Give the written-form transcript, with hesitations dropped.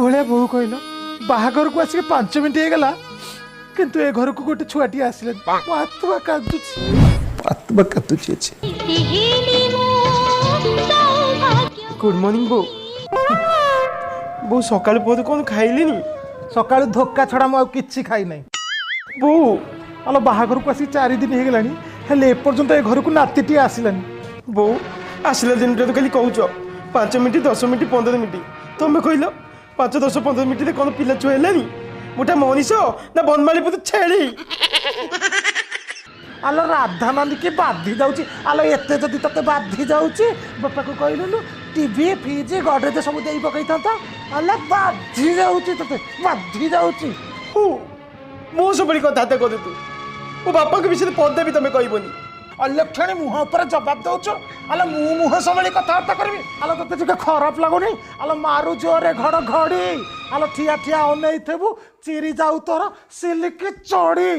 ଭଳିଆ ବୋହୂ କହିଲ, ବାହାଘରକୁ ଆସିକି 5 ମିନିଟ୍ ହେଇଗଲା, କିନ୍ତୁ ଏ ଘରକୁ ଗୋଟେ ଛୁଆଟିଏ ଆସିଲେନି। ମୋ ଆତ୍ମା କାନ୍ଦୁଛି, ଆତ୍ମା କାନ୍ଦୁଛି ଅଛି। ଗୁଡ୍ ମର୍ଣ୍ଣିଂ ବୋଉ। ବୋଉ, ସକାଳୁ ପହରୁ କ'ଣ ଖାଇଲିନି? ସକାଳୁ ଧୋକା ଛଡ଼ା ମୁଁ ଆଉ କିଛି ଖାଇ ନାହିଁ। ବୋଉ। ଆଲୋ, ବାହାଘରକୁ ଆସିକି 4 ଦିନ ହେଇଗଲାଣି, ହେଲେ ଏପର୍ଯ୍ୟନ୍ତ ଏ ଘରକୁ ନାତିଟିଏ ଆସିଲାନି। ବୋଉ, ଆସିଲା ଦିନଟା ତ ଖାଲି କହୁଛ 5 ମିନିଟ୍, 10 ମିନିଟ୍, 15 ମିନିଟ୍। ତମେ କହିଲ, 5, 10, 15 ମିନିଟ୍ରେ କ'ଣ ପିଲା ଛୁଆ ହେଲାନି? ମୋଟା ମଣିଷ ନା ବନମାଳୀପୁର ଛେଳି? ଆଲୋ ରାଧା ନାନୀ, କି ବାଧି ଯାଉଛି? ଆଲୋ, ଏତେ ଯଦି ତତେ ବାଧି ଯାଉଛି, ବାପାକୁ କହିଲୁନୁ ଟିଭି, ଫ୍ରିଜ୍, ଗଡରେଜ ସବୁ ଦେଇ ପକେଇଥାନ୍ତା। ଆଲୋ, ବାଧି ଯାଉଛି ତତେ, ବାଧି ଯାଉଛି। ହୁ, ମୁଁ ସବୁବେଳେ କଥାବାର୍ତ୍ତା କରୁ ତୁ ମୋ ବାପାଙ୍କ ବିଷୟରେ ପଦେ ବି ତମେ କହିବନି। ଅଲକ୍ଷଣୀ, ମୁହଁ ଉପରେ ଜବାବ ଦଉଛୁ। ଆଲୋ, ମୁଁ ମୁହଁ ସମ୍ଭାଳି କଥାବାର୍ତ୍ତା କରିବି? ଆଲୋ, ତତେ ଟିକେ ଖରାପ ଲାଗୁନି? ଆଲୋ, ମାରୁ ଜୋରେ ଘଡ଼ ଘଡ଼ି। ଆଲୋ, ଠିଆ ଠିଆ ଅନେଇଥିବୁ, ଚିରି ଯାଉ ତୋର ସିଲିକି ଚଡ଼ି।